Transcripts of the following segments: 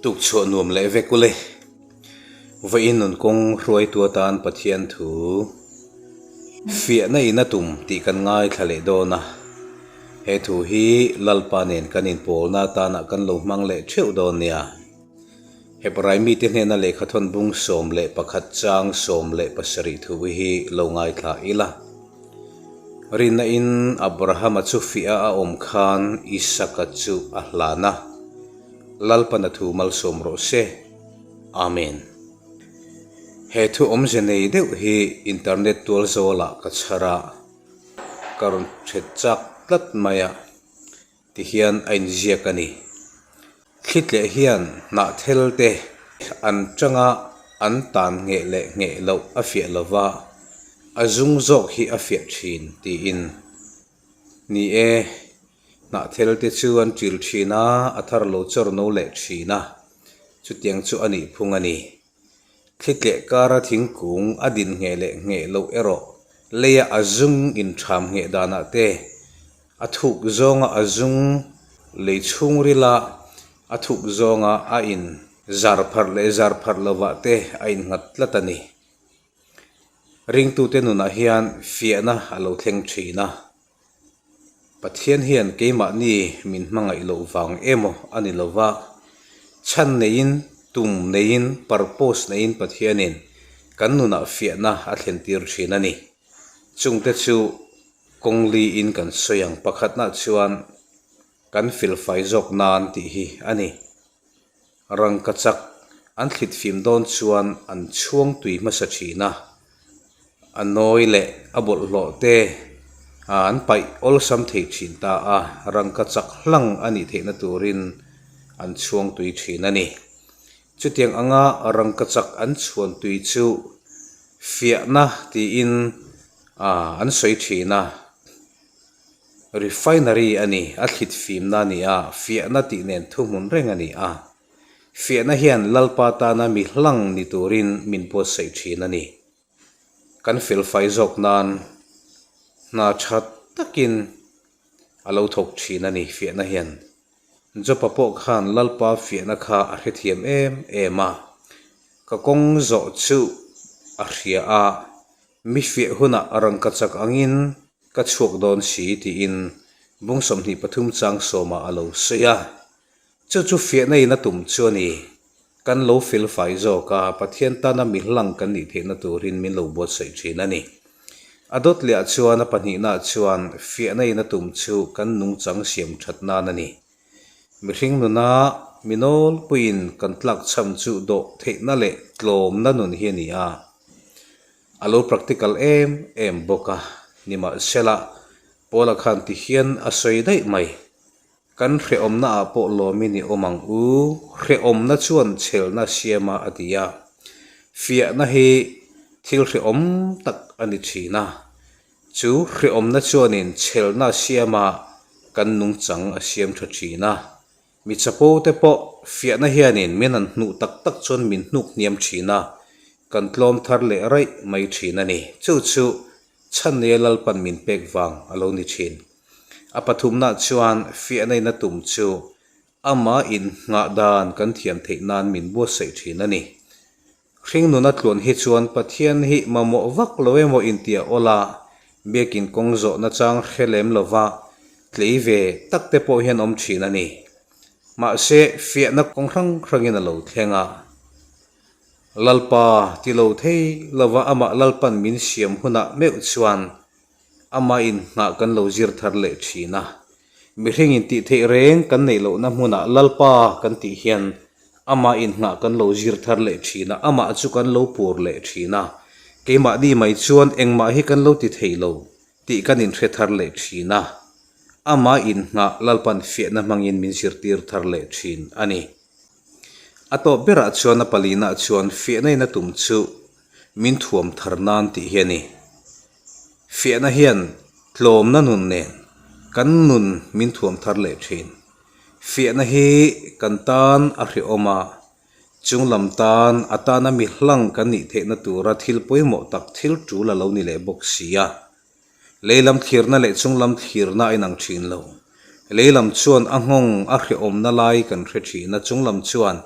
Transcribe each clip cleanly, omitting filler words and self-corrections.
Tukchhuah nuam leh vek ule. Vawiin nun kawng hruaitu atan Pathian thu fiahna in a tum tih kan ngaithla leh dawn a. He thu hi Lalpa nen kan inpawlna atana kan lo hmang leh theuh dawn nia. Hebrai mite hnena lehkhathawn bung 11 chang 17 thu hi lo ngaithla ila. Rinna in Abrahama chu fiah a awm khan Isaka chu a hlan a. Lalpana thu malsawm rawh se. Amen. He thu awmze nei deuh hi internet tual zawlah ka chhar a, ka rawn hre chak tlat mai a, tihian a inziak a ni. Thlitleh hian hnahthel te an tanga an tan ngheh leh ngheh loh a fiah lova, a zung zawk hi a fiah thin tiin. Ni e, hnahthel te chu an til thin a, a thar lo chawr no leh thin a, chutiang chu a nih phung a ni. Thlitleh kara thingkung a din ngheh leh ngheh loh erawh leia a zung intham ngheh danah te, A thuk zawnga a zung lei chhungrila a thuk zawnga a in zar pharh leh zar pharh lovah te a innghat tlat a ni. Ringtute nunah hian fiahna a lo thleng thin a. Pathian hian keimahni min hmangaih loh vang emaw a ni lova, chhan neiin, tum neiin, purpose neiin Pathianin kan nunah fiahna a thlentir thin a ni. Chungte chu Kawng liin kan sawi ang pakhatna chuan kan filfai zawk nan tih hi a ni. Rangka chak an thlit fim dawn chuan an chhuang tui hmasa thin a, a nawi leh a bawlhhlawh te an paih awlsam thei thin ta a, rangka chak hlang a nih theihna turin an chhuang tui thin a ni. Chutiang anga rangka chak an chhuan tui chu fiahna tiin an sawi thin a, refinery a ni, a thlit fimna a ni a, fiahna tih nen thuhmun reng a ni a. Fiahna hian Lalpa tana mi hlang ni turin min buatsaih thin a ni. Kan felfai zawk nan hna tha takin a lo thawk thin a ni fiahna hian. Jopa pawh khan Lalpa fiahna kha a hrethiam em em a, ka kawng zawh chu a hria a, Mi fiah hunah rangka chak angin ka chhuak dawn si tiin bung 23 chang sawmah a lo sawi a. Chu chu fiahna in a tum chu a ni. Kan lo felfai zawk a, Pathian tana mi hlang kan nih theihna turin min lo buatsaih thin a ni. A dawt lehah chuan a pahnihnaah chuan fiahna in a tum chu kan nungchang siam that nan a ni. Mihring nuna mi nawlpuiin kan tlakchham chu dawh theihna leh tlawmna nun hi a ni a. A lo practical em em bawk a, nimahsela Paula khan ti hian a sawi daih mai. Kan hrehawmna ah pawh lawmin i awm ang u, hrehawmna chuan chhelna siam a a ti a. Fiahna hi thil hrehawm tak a ni thin a, chu hrehawmna chuanin chhelna siam a kan nungchang a siam tha thin a. Mi chapo te pawh fiahna hianin min han hnuh tak tak chuan min hnuk hniam thin a, kan tlawm thar leh raih mai thin a ni. Chu chu chhannia Lalpan min pek vang a lo ni thin. A pathumna chuan fiahna in a tum chu ama innghah dan kan thiam theih nan min buatsaih thin a ni. Hringnuna tluan hi chuan Pathian hi mamawh vak lo emaw intia awl a, biakin kawng zawh nachang hre lem lova tlei ve tak te pawh hian awm thin a ni. Mahse, fiahna kawng hrang hrangin a lo thleng a. Lalpa ti lo thei lova amah Lalpan min siam hunah meuh chuan Amah inhnah kan lo zir thar leh thin a. Mihring in tih theih reng kan neih lohna hmunah Lalpa kan tih hian amah inhnah kan lo zir thar leh thin a, amah chu kan lo pur leh thin a. Keimahni mai chuan engmah hi kan lo ti thei lo tih kan inhre thar leh thin a. Amah inhnah Lalpan fiahna hmangin min zirtir thar leh thin a ni. A tawp berah chuan a palinah chuan fiahna in a tum chu min thuam thar nan tih hi a ni. Fiahna hian tlawmna nun nen kan nun min thuam thar leh thin. Fiahna hi kan tan a hrehawm a, chunglam tan a tana mi hlang kan nih theihna tura thil pawimawh tak thil tul a lo ni leh bawk si a. Lei lam thlirna leh chunglam thlirna a inang thin lo. Lei lam chuan a nghawng a hrehawmna lai kan hre thin a, chunglam chuan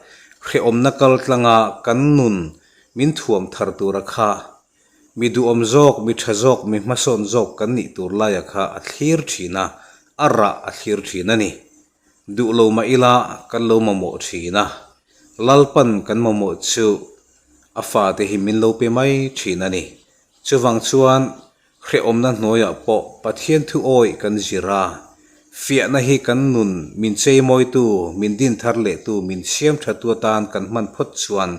Hrehawmna kal tlanga kan nun min thuam thar tura kha mi duhawm zawk, mi tha zawk, mi hmasawn zawk kan nih tur laia kha a thlir thin a, a rah a thlir thin a ni. Duh lo mah ila kan lo mamawh thin a, Lalpan kan mamawh chu a fate hi min lo pe mai thin a ni. Chuvang chuan Hrehawmna hnuaiah pawh Pathian thu awih kan zir a, fiahna hi kan nun min cheimawitu, min dinthar lehtu, min siam thatu atan kan hman phawt chuan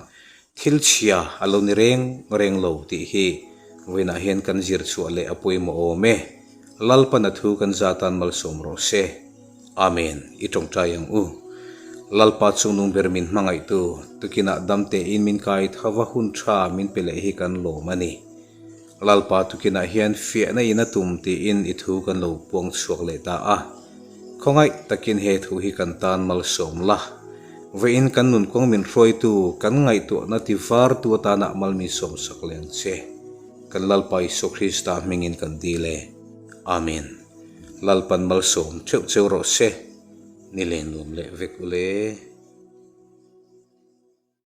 thil chhia a lo ni reng reng lo tih hi vawiinah hian kan zir chhuah leh a pawimawh awm e. Lalpan a thu kan za tan malsawm rawh se. Amen. I tawngtai ang u. Lalpa chungnung ber min hmangaihtu, tukinah dam tein min kai thava hun tha min pe leh hi kan lawm a ni. Lalpa tukinah hian fiahna in a tum tiin i thu kan lo puang chhuak leh ta a. Khawngaih takin he thu hi kan tan malsawm la. Vawiin kan nun kawng min hruaitu, kan ngaihtuahna ti vartu atana mal min sawmsak leh ang che. Kan Lalpa Isua Krista hmingin kan dil e. Amen. Lalpan malsawm theuh cheu rawh se. Ni len nuam leh vek ule.